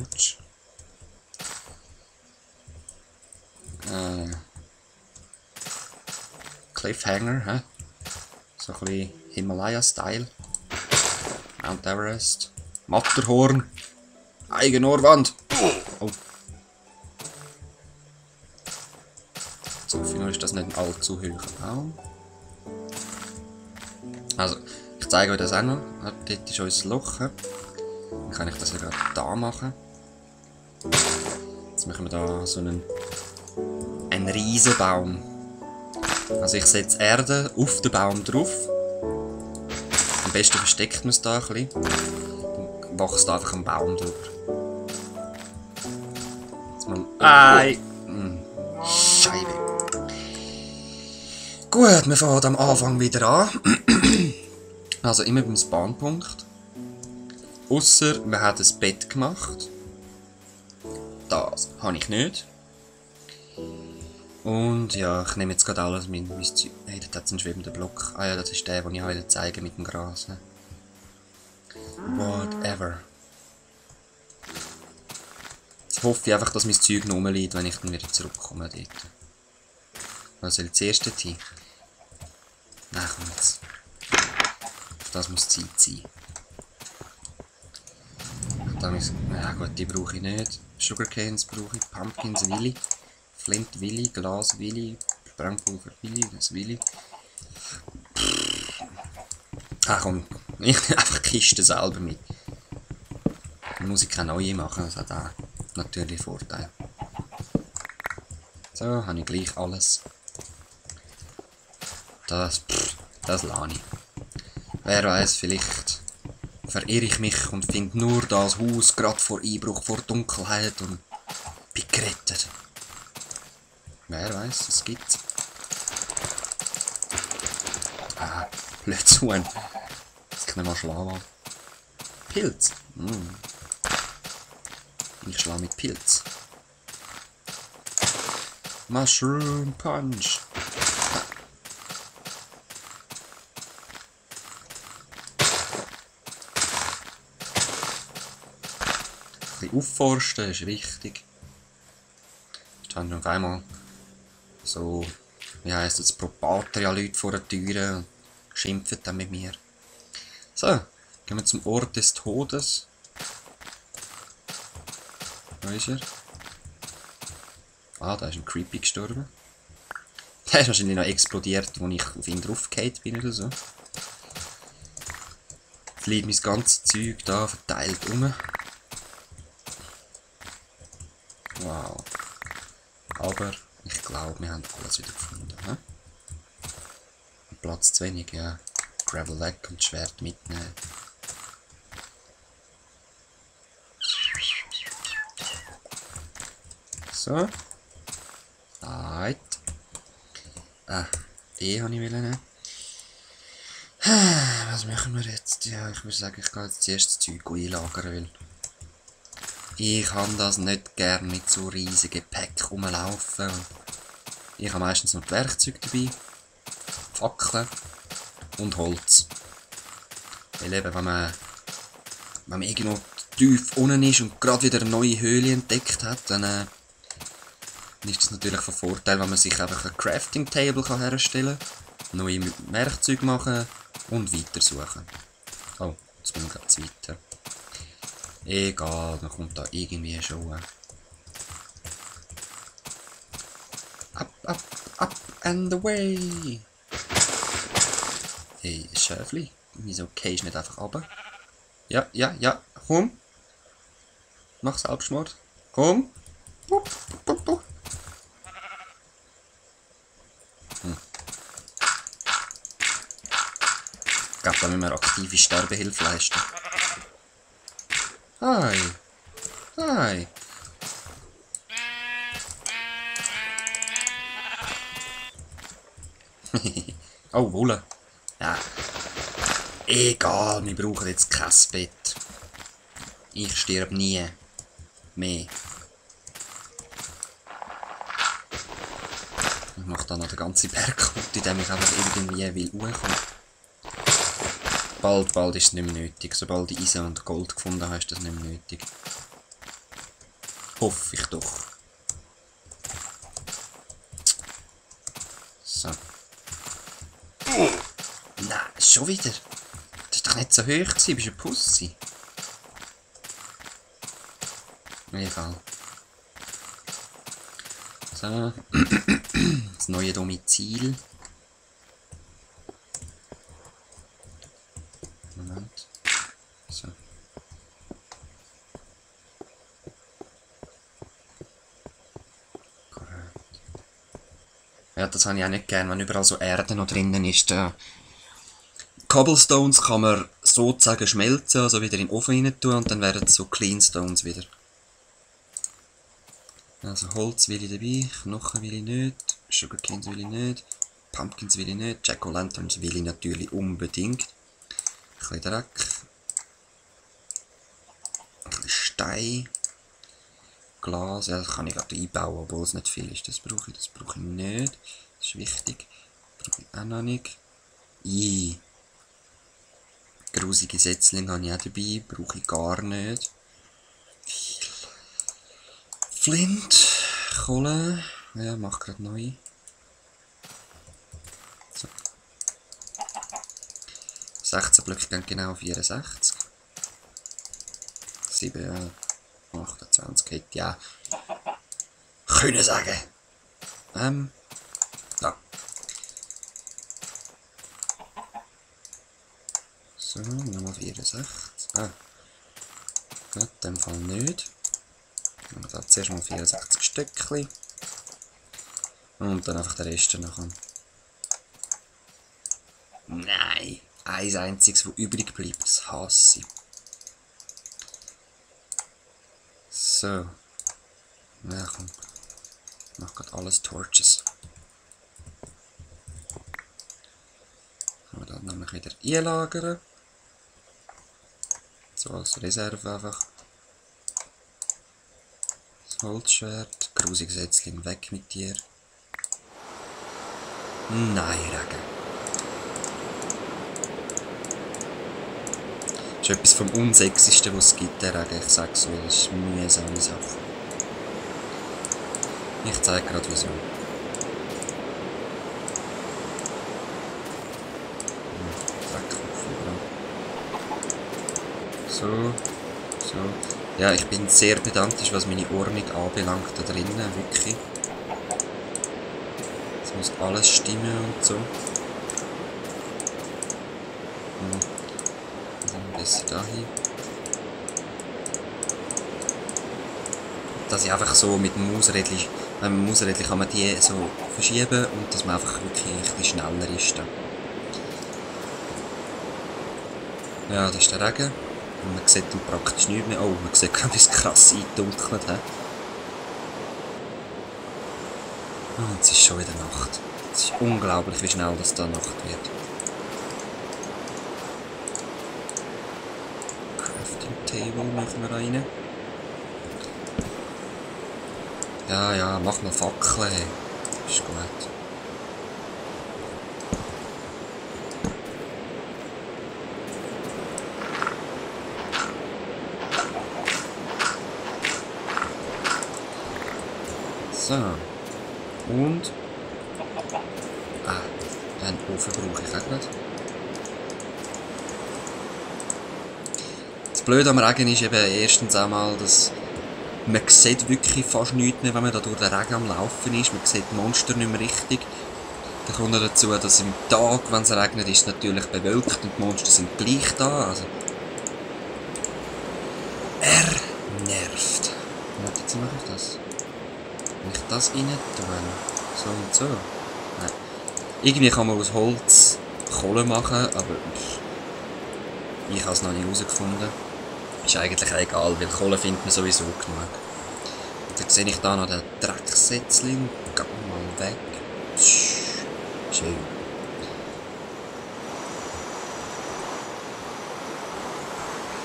Autsch. Cliffhanger, hä? So ein bisschen Himalaya-Style. Mount Everest. Matterhorn. Eigenohrwand. Oh. So viel ist das nicht ein allzu hoher Baum. Also, ich zeige euch das auch noch. Dort ist unser Loch. Dann kann ich das ja gerade da machen. Jetzt machen wir da so einen Riesenbaum. Also ich setze Erde auf den Baum drauf. Am besten versteckt man es da ein bisschen. Dann wächst da einfach ein Baum drüber. Jetzt mal... Scheibe. Gut, wir fangen am Anfang wieder an. Also immer beim Spawnpunkt. Ausser wir haben ein Bett gemacht. Das habe ich nicht. Und ja, ich nehme jetzt gerade alles mein Zeug. Hey, da hat es einen schwebenden Block. Ah ja, das ist der, den ich heute zeigen mit dem Gras. Whatever. Jetzt hoffe ich einfach, dass mein Zeug noch rumliegt, wenn ich dann wieder zurückkomme dort. Was soll das erste hin? Nein, komm jetzt. Auf das muss Zeit sein. Ja gut, die brauche ich nicht. Sugarcanes brauche ich, Pumpkins Willy, Flint Willy, Glas Willy, Sprengpulver Willy, das Willy. Ach komm, ich nehme einfach die Kiste selber mit. Dann muss ich keine neue machen, das hat auch natürlich Vorteil. So, habe ich gleich alles. Das lasse ich. Wer weiß, vielleicht verirre ich mich und finde nur das Haus gerade vor Einbruch, vor Dunkelheit und bin gerettet. Wer weiß, es gibt's. Ah, blödes Huhn. Das kann ich mal schlagen. Pilz. Ich schlage mit Pilz. Mushroom Punch. Aufforsten ist wichtig. Jetzt haben wir auf einmal so, wie heisst das, Propatria-Leute vor der Tür und schimpfen dann mit mir. So, gehen wir zum Ort des Todes. Wo ist er? Ah, da ist ein Creepy gestorben. Der ist wahrscheinlich noch explodiert, als ich auf ihn draufgefallen bin oder so. Jetzt liegt mein ganzes Zeug da verteilt rum. Wow. Aber ich glaube, wir haben alles wieder gefunden. He? Platz zu wenig, ja. Gravel weg und das Schwert mitnehmen. So. Right. Die habe ich nehmen. Was machen wir jetzt? Ja, ich würde sagen, ich gehe jetzt zuerst das Zeug einlagern, weil ich habe das nicht gern mit so riesigen Gepäck rumlaufen. Ich habe meistens noch die Werkzeuge dabei, Fackeln und Holz. Weil eben, wenn man irgendwo tief unten ist und gerade wieder eine neue Höhle entdeckt hat, dann ist das natürlich von Vorteil, wenn man sich einfach ein Crafting Table herstellen kann, neue Werkzeuge machen und weitersuchen. Oh, jetzt bin ich gerade zu weiter. Egal, man kommt da irgendwie schon. Up and away! Hey, Schäfli, wieso gehst du nicht einfach runter? Ja, komm! Mach Selbstmord. Komm! Ich glaube, da müssen wir aktive Sterbehilfe leisten. Hi! Oh, Wolle. Ja. Egal, wir brauchen jetzt kein Bett. Ich sterbe nie mehr. Ich mache dann noch den ganzen Berg kaputt, indem ich einfach irgendwie will hochkommen. Bald ist es nicht mehr nötig. Sobald du Eisen und Gold gefunden hast, ist das nicht mehr nötig. Hoffe ich doch. So. Nein, schon wieder. Das war doch nicht so hoch gewesen, bist du ein Pussy. Egal. So. Das neue Domizil. Moment. So. Ja, das habe ich auch nicht gern, wenn überall so Erde noch drinnen ist. Cobblestones kann man sozusagen schmelzen, also wieder in den Ofen rein tun und dann werden es so Clean Stones wieder. Also Holz will ich dabei, Knochen will ich nicht, Sugarcanes will ich nicht, Pumpkins will ich nicht, Jack-o'-lanterns will ich natürlich unbedingt. Ein bisschen Dreck. Ein bisschen Stein. Glas, ja, das kann ich gerade einbauen, obwohl es nicht viel ist. Das brauche ich nicht. Das ist wichtig. Das brauche ich auch noch nicht. Grusige Setzlinge habe ich auch dabei, brauche ich gar nicht. Flint, Kohle, ja, mach gerade neu. So. 16 Blöcke gehen genau 64. 7, 28 hätte ja können sagen. Da. So, nochmal 64. Ah. Gut, in dem Fall nicht. Und da zuerst mal 64 Stückchen. Und dann einfach den Rest nachher. Nein! Eins einziges, das übrig bleibt. Das hasse ich. So. Ja, komm. Ich mach grad alles Torches. Können wir dann nämlich wieder einlagern. So als Reserve einfach. Das Holzschwert. Grusiges Setzling, weg mit dir. Nein, Regen. Das ist etwas vom Unsexiesten, was es gibt, der Regen. Ich sag's so, das ist eine mühsame Sache. Ich zeige gerade wieso. So. Ja, ich bin sehr pedantisch, was meine Ordnung anbelangt da drinnen, wirklich. Es muss alles stimmen und so. Dann besser dahin. Dass ich einfach so mit dem Mausrädchen, mit dem Mausrädchen kann man die so verschieben und dass man einfach wirklich ein bisschen schneller ist. Da. Ja, das ist der Regen. Und man sieht dann praktisch nichts mehr. Oh, man sieht gerade, wie es krass eingedunkelt hat. Oh, jetzt ist schon wieder Nacht. Es ist unglaublich, wie schnell das da Nacht wird. Crafting Table machen wir rein. Ja, mach mal Fackeln. Ist gut. So. Und. Einen Ofen brauche ich auch gerade. Das Blöde am Regen ist eben erstens einmal, dass man sieht wirklich fast nichts mehr, wenn man da durch den Regen am Laufen ist. Man sieht die Monster nicht mehr richtig. Dann kommt noch dazu, dass im Tag, wenn es regnet, ist es natürlich bewölkt und die Monster sind gleich da. Also. Nervt. Warte, jetzt mache ich das. Wenn ich das rein tue, so und so. Nein. Irgendwie kann man aus Holz Kohle machen, aber ich habe es noch nicht herausgefunden. Ist eigentlich egal, weil Kohle findet man sowieso genug. Und dann sehe ich da noch den Drecksetzling. Geh mal weg. Schön.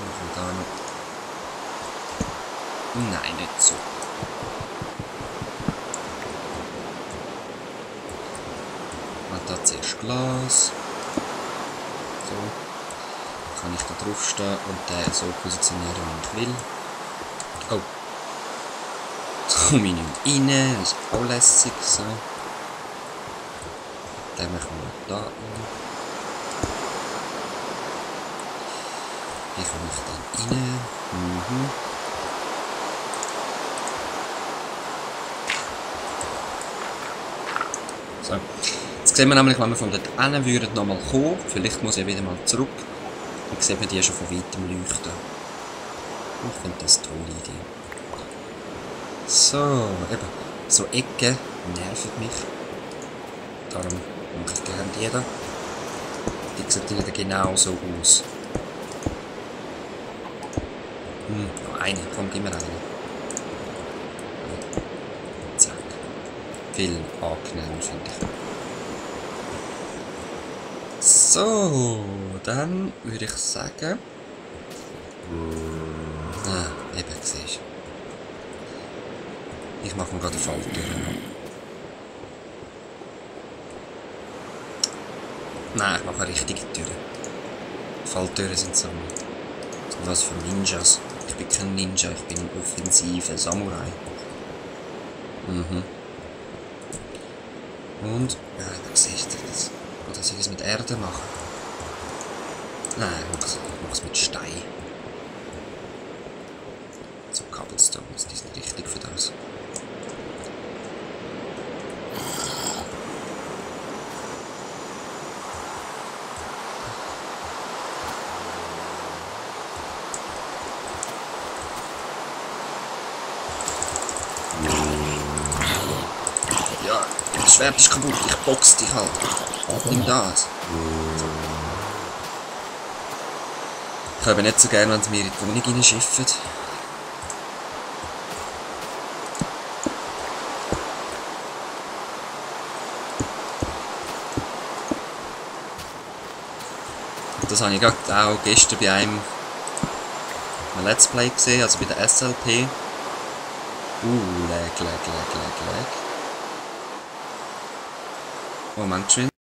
Machen wir da noch. Nein, nicht so. Da zuerst Glas. So. draufstehen und den so positionieren, wie ich will. Oh. Jetzt komme ich nicht mehr rein, das ist auch lässig so. Dann machen wir da rein. Hier komme ich dann rein. So. Jetzt sehen wir nämlich, wenn wir von dort hin würden, nochmal kommen. Vielleicht muss ich wieder mal zurück. Dann sieht man die schon von weitem leuchten. Ich finde das eine tolle Idee. So, eben. So Ecken nerven mich. Darum mache ich gerne die da. Die sieht dann genau so aus. Noch eine, komm, gib mir eine. Zack. Viel angenehmer, finde ich. So, dann würde ich sagen. Eben, siehst du. Ich mache mir gerade eine Falltür. Nein, ich mache eine richtige Tür. Falltüren sind so. Was für Ninjas. Ich bin kein Ninja, ich bin ein offensiver Samurai. Und, ja, da siehst du das. Oder soll ich es mit Erde machen? Nein, ich mache es mit Stein. So Cobblestones, die sind richtig für das. Ja, das Schwert ist kaputt, ich box dich halt. Nimm das. Ich habe nicht so gerne, wenn sie mir in die Wohnung reinschiffen. Das habe ich gerade auch gestern bei einem Let's Play gesehen, also bei der SLP. Lag. Moment, schön.